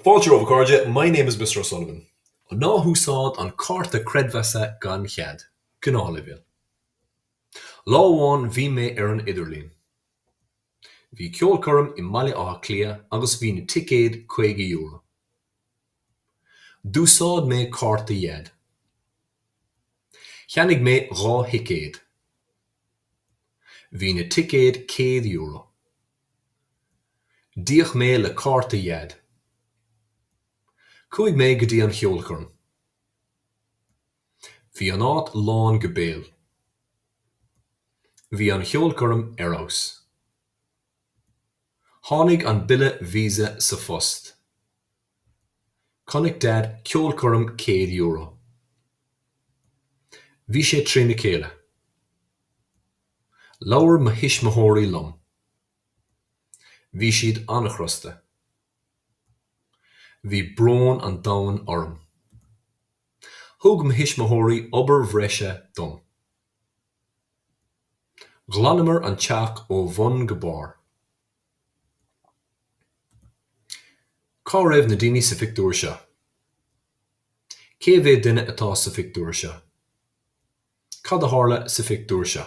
Fáilte romhaibh a chairde, my name is Mr O'Sullivan. Ná húsáid an cárta creidmheasa gan chead. Gnáthleibhéal. Lá amháin bhí mé ar an idirlíon. Bhí ceolchoirm i mBaile Átha Cliath agus bhí na ticéid €50. D'úsáid mé cárta Dhaid. Cheannaigh mé 2 thicéad. Bhí na ticéid €100. D'íoc mé le cárta Dhaid. Chuaigh mé go dtí an cheolchoirm. Bhí an áit lán go béal. Bhí an cheolchoirm ar fheabhas. Tháinig an bille Visa sa phost. Chonaic Daid ceolchoirm €100. Bhí sé trína chéile. Labhair mo thuismitheoirí liom. Bhí siad an-chrosta. Bhí brón an domhain orm. Thug mo thuismitheoirí obair bhreise dom. Ghlanamar an teach ó bhun go barr. Cá raibh na daoine sa phictiúr seo? Cé mhéad duine atá sa phictiúr seo? Cad a tharla sa phictiúr seo?